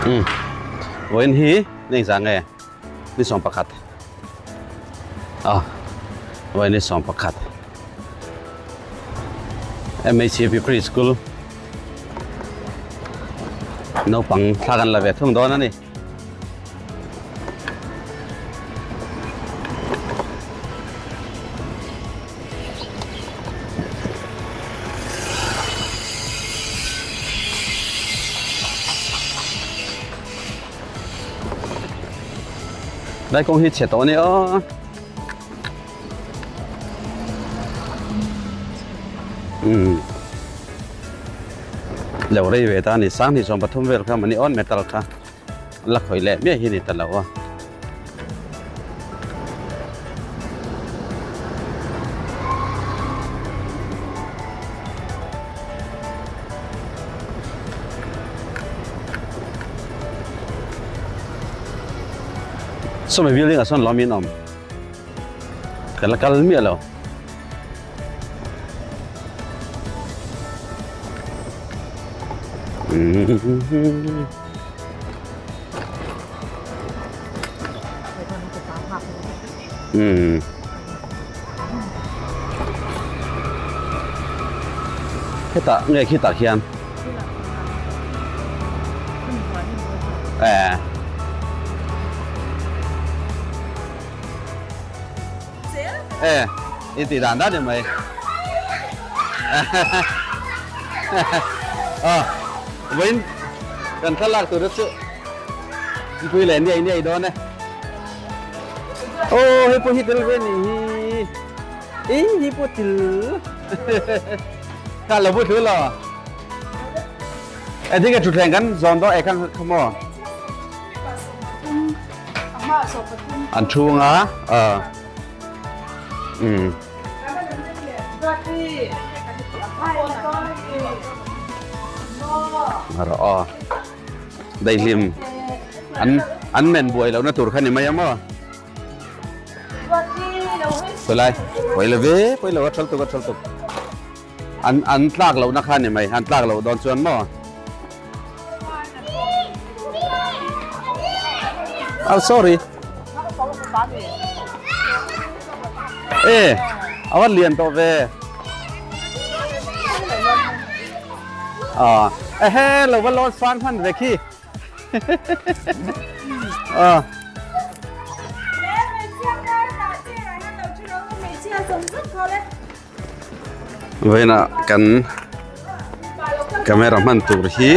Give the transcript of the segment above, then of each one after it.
Umm vawiin hi ni engzah nge ni 11 a vawiin ni 11 MHCP Pre School naupang thla kan la ve thung dawn a ni. Lai kawng hi chhe tawh a ni aw. Umm. Lo rei ve ta a ni 2023 vel kha mani awn metal kha la khawih leh miah hi a ni ta lo a. Sawmi building ah sawn lawm in awm ka la kal miah lo. Umm. Hetah nge khitah khian eh eh i tih dan dan em mai a vawiin kan thlalak tur te chu pui leh niai niai dawn e aw hei pawh hi tel ve ni hi i hi pawh til kha lo bu thlu lo e tinge thutthleng kan zawn dawn e kha kha maw An thu anga ah umm. Rawh aw daihlim an an men buai lohna tur kha ni mai a maw khawilai pawi lo ve pawi lo a thal tuk a thal tuk an an tlak lohna kha ni mai an tlak loh dawn chuan maw. Oh sorry. E, awan lian to ve. À, ehe, lo va lon sang han ve khi. À. Vawiinah kan camera hman tur hi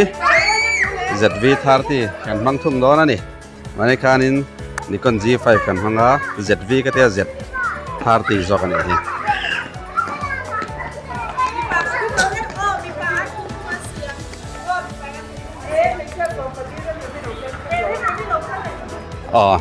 ZV30 kan hmang thung dawn a ni mahni khanin Nikon G5 kan hmang a ZV ka tia Z30 zawk a nih hi. Aw.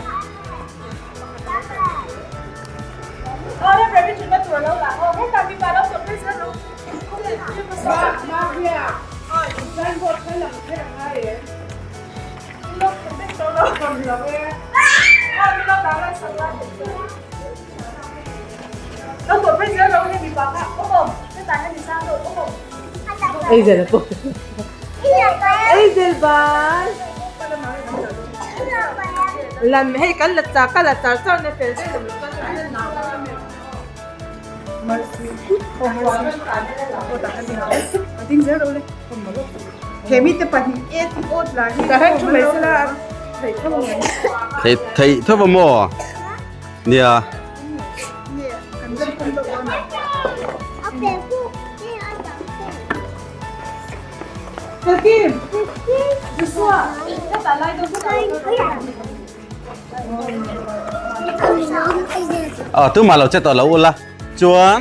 Lam hei kan la chak ka la char char na fel vel lo chuan Thei thei tho va maw nia. Ờ tu mà lo che to lo ula chuan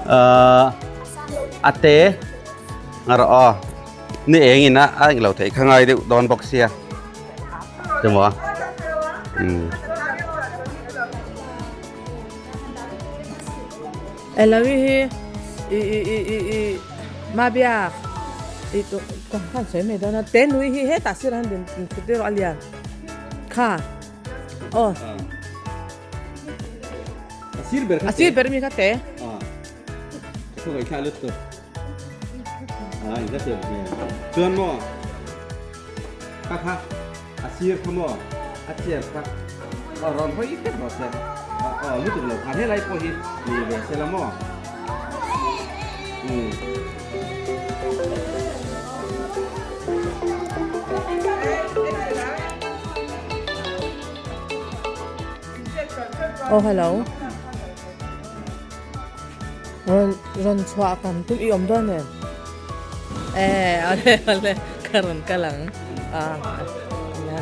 ờ ate ngaro o ni eng ina a lo thei kha ngai deuh dawn bawk sia chemaw um Elawi hi i i i i i Mabiak i tu ka han sawi mai dawn a te nui hi hetah sirah hian din in thut erawh a lian kha aw A sir ber kha a sir ber mi kha te a ka khawngaih thla lut tur. A in hla hriat hmel. Chuan maw ka kha a sir kha maw a chair kha aw rawn hawi vek rawh se aw lutuk lo khan helai pawh hi ni ve se la maw umm. Aw hello. Rawn rawn chhuah kan tum i awm dawn em? E awle awle ka rawn kal ang a la.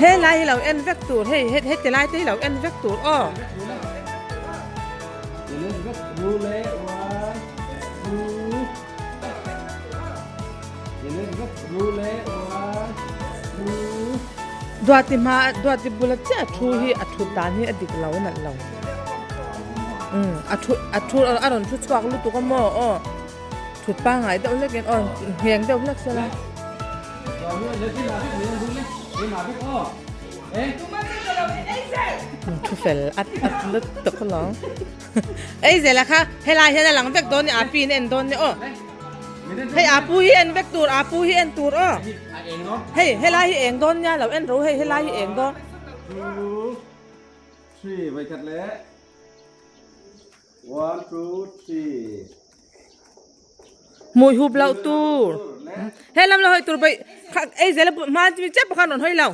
He lai hi lo en vek tur hei heti lai te hi lo en vek tur aw. Duati hma Duati bula chiah a thu hi a thut dan hi a dik lo nalh lo umm a thu a thu a rawn thu chhuak lutuk a maw aw thut pangngai deuh hlek in aw ngheng deuh hlek sela. Thu fel at at lutuk alawm. Ei zela kha helai hian a lang vek dawn ni a pi in a en dawn ni aw. Hei a pu hi en vek tur a pu hi en tur aw. Hei helai hi eng dawn nia lo en ro hei helai hi eng dawn. Two, three, vawikhat leh. One, two, three. Hmui hup loh tur. He lam la hawi tur bai ei zel hma mi chep khan rawn hawi lo.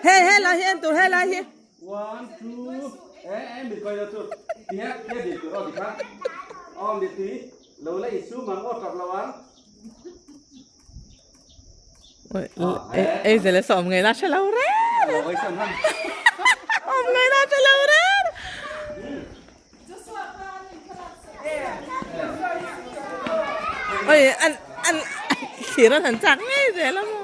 He he lai hi en tur he lai hi. One, two, e e mi koi lo tur. Ti ha ti di tur o di kha. Om di ti lo la isu mang o tap lo ang. Ei zel a sawm ngei la hre lo reng. Awm ngei la hre lo reng. Oi an an thlir an han chak ngei zel a maw.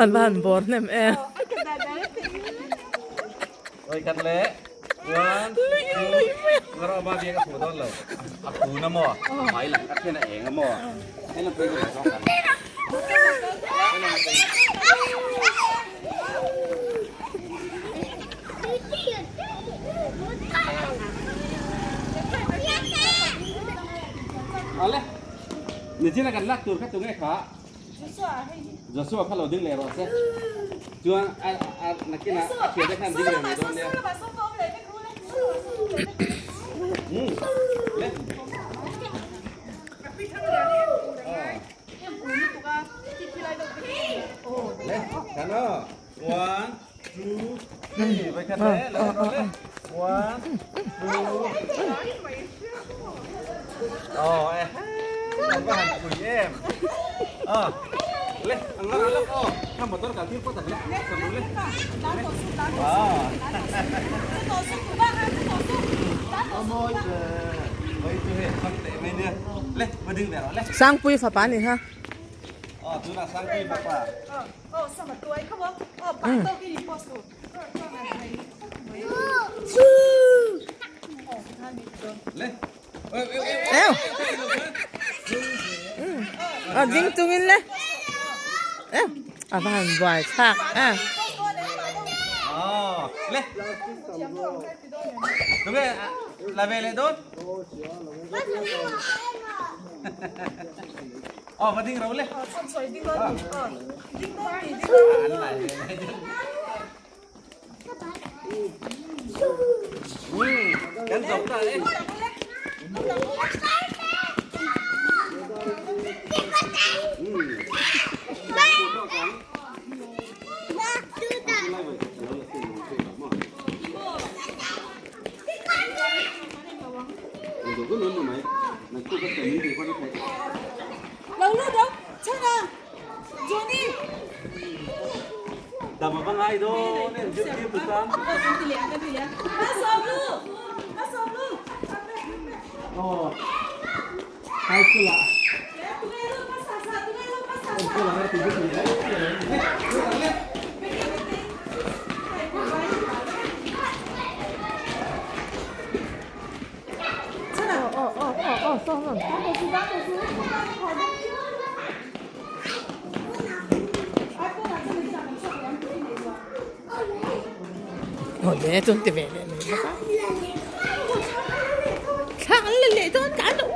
An va han bawr hnem em. Oi khat le. One, two, ngaro ba bia ka phu don lo. A phu na mo. Mai lang a khian a eng a mo. Hei lam phei ka zawng kan. Ale. Nichina kan lak tur kha tunge kha. Joshua kha lo ding leh rawh se. Chuan a a nakina a thian te khan ding leh mai dawn nia. Um. Le. Le. Kano. One, two, three. Vai khat le. Le le. One, two. Oh, eh. Ang va han pui em. Ah. Le, ang la la oh. Kha motor kal thil pawt le. Sam le. Ah. Amoi Vai tu he kham te mai nia. Le, va ding ve rawh le. Sangpui fapa ni kha. Oh, tuna Sangpui fapa. Eo. A ding chungin le. Eo. A va han buai thlak a. Le. Đúng rồi, là về lại đốt. Ờ, và ding rau le. Kan zo ta e. Lo lut ang chhan a Johnny. Dam a va ngai dawn em zirtirtu tan. Aw high school ah enkawl ang ti bik ni e. Aw le chuan ti ve leh mai bawk a. Thla an la leh dawn ka an uh.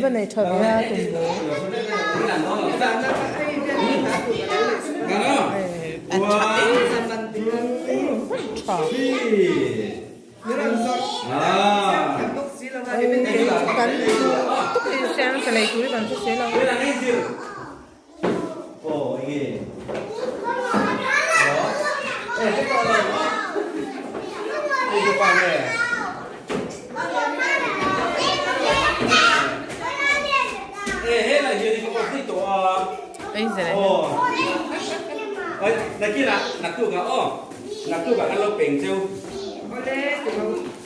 Va nei tha ve a tum bo. A tha Kan tuk in siang ka lei tur hi kan hre si lo.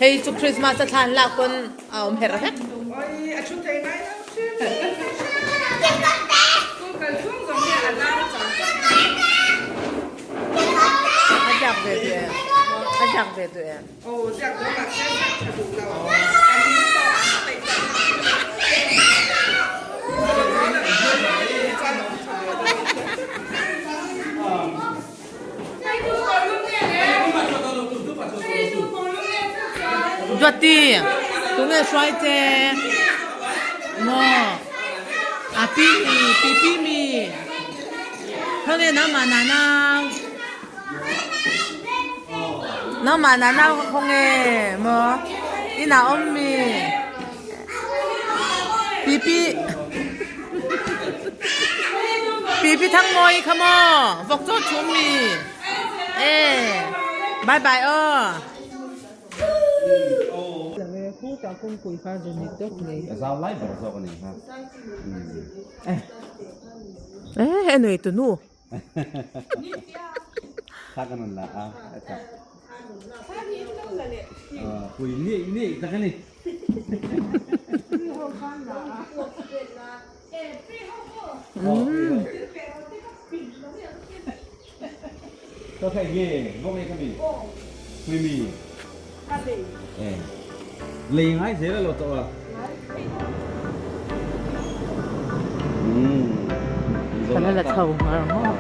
Hei chu Christmas a thlan lak pawn a awm her vek. A ziak ve duh em? A ziak ve duh em? Duati, tunge hruai che? Maw? A pi mi, pi pi mi. Khawnge nangmah nanau? Nangmah nanau kha khawnge maw? Inah awm mi? Pi pi Pi pi Thangmawi kha maw? Vawk chaw chhum mi? E bye bye aw. E he nui tu nu. Kan la chho ngar ngawt.